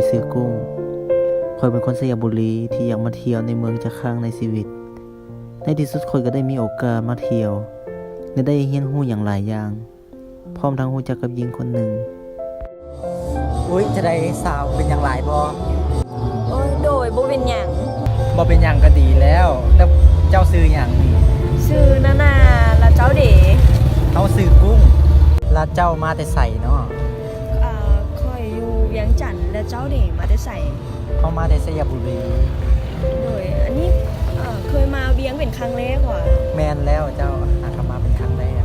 ຊື່ກຸ້ງ. ຂ້ອຍເປັນຄົນໄຊຍະບູລີທີ່ຢາກມາທ່ຽວໃນເມືອງຈັກຄັ້ງໃນຊີວິດ. ໃນທີ່ສຸດຂ້ອຍກໍໄດ້ມີໂອກາດມາທ່ຽວ ແລະ ໄດ້ຮຽນຮູ້ຫຍັງຫຼາຍຢ່າງ. ພ້ອມທັງຮູ້ຈັກກັບຍິງຄົນໜຶ່ງ. ໂອ້ຍ ຈະໄດ້ສາວ ເປັນຫຍັງຫຼາຍບໍ່? ໂອ້ຍ ໂດຍ ບໍ່ເປັນຫຍັງ. ບໍ່ເປັນຫຍັງກໍດີແລ້ວ. ແລ້ວເຈົ້າຊື່ຫຍັງ? ຊື່ນານາ. ແລ້ວເຈົ້າເດ? ເຮົາຊື່ກຸ້ງ. ແລ້ວເຈົ້າມາແຕ່ໃສເນາະ? ເອີ ຂ້ອຍຢູ່ວຽງຈັນ. ແລ້ວເຈົ້າເດ ມາແຕ່ໃສ? ເຮົາມາແຕ່ໄຊຍະບູລີ. ໂດຍ ອັນນີ້ ເອີ ເຄີຍມາວຽງເປັນຄັ້ງແລກຫວາ? ແມ່ນແລ້ວເຈົ້າ, ຫາກໍມາເປັນຄັ້ງແລກ.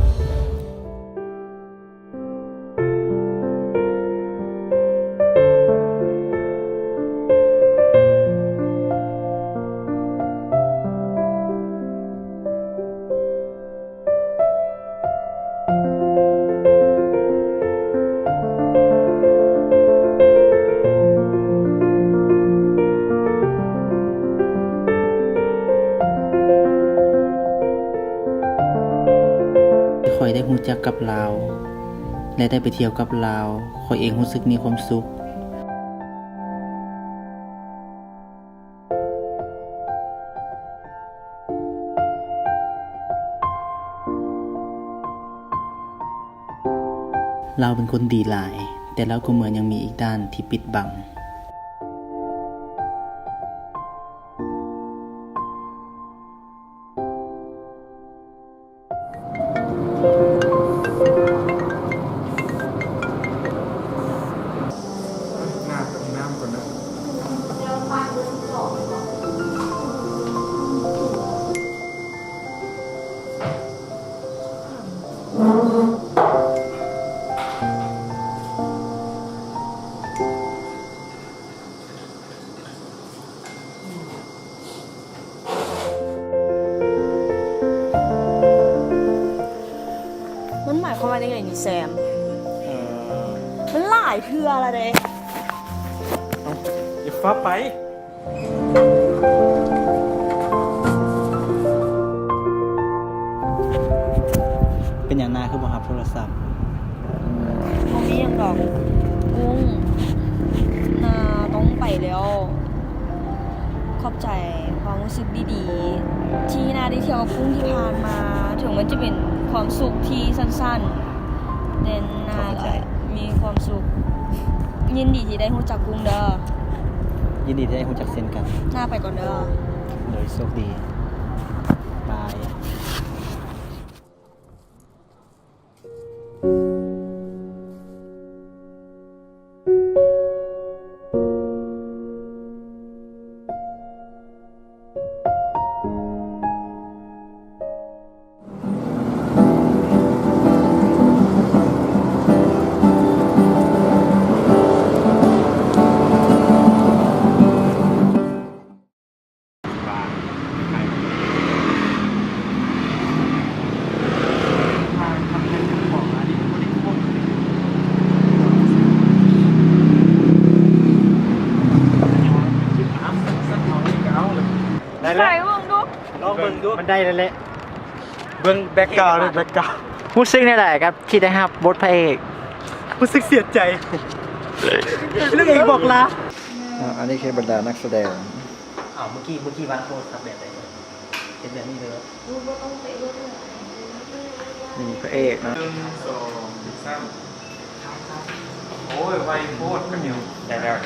ທີ່ຂ້ອຍໄດ້ຮູ້ຈັກກັບລາວ ແລະ ໄດ້ໄປທ່ຽວກັບລາວ, ຂ້ອຍເອງຮູ້ສຶກມີຄວາມສຸກ. ລາວເປັນຄົນດີຫຼາຍ, ແຕ່ລາວກໍເໝືອນຍັງມີອີກດ້ານທີ່ປິດບັງ. ມັນໝາຍຄວາມວ່າຈັ່ງໃດນີ້ແຊມ? ເອີ ມັນຫຼາຍເທື່ອລະເດ້. ເອົ້າ ຢ່າຟ້າວໄປ. ເປັນຫຍັງນາຄືບໍ່ຮັບໂທລະສັບ? ບໍ່ມີຫຍັງດອກກຸ້ງ, ນາຕ້ອງໄປແລ້ວ. ຂອບໃຈຄວາມຮູ້ສຶກດີໆ ທີ່ນາໄດ້ທ່ຽວກັບກຸ້ງທີ່ຜ່ານມາ, ເຖິງມັນຈະເປັນຄວາມສຸກທີ່ສັ້ນໆ ແຕ່ນາກໍມີຄວາມສຸກ. ຍິນດີທີ່ໄດ້ຮູ້ຈັກກຸ້ງເດີ. ຍິນດີທີ່ໄດ້ຮູ້ຈັກເຊັ່ນກັນ. ນາໄປກ່ອນເດີ. ໂດຍ ໂຊກດີ. ບາຍ. ໄດ້ແລ້ວ ໃສ່ເບິ່ງດູ ລອງເບິ່ງດູ ມັນໄດ້ແລ້ວແຫຼະ. ເບິ່ງແບັກກຣາວ ເບິ່ງແບັກກຣາວ. ຮູ້ສຶກແນວໃດກັບທີ່ໄດ້ຮັບບົດພະເອກ? ຮູ້ສຶກເສຍໃຈ ເລື່ອງເອກບອກລາ. ອ່າ ອັນນີ້ຄືບັນດານັກສະແດງ. ອ້າວ ເມື່ອກີ້ ເມື່ອກີ້ວາງໂທລະສັບແບບໃດ? ເຮັດແບບນີ້ເດີ. ນີ້ພະເອກນະ. ໜຶ່ງ ສອງ ສາມ. ໂອ້ຍ ໄວໂພດ. ໄດ້ແລ້ວ.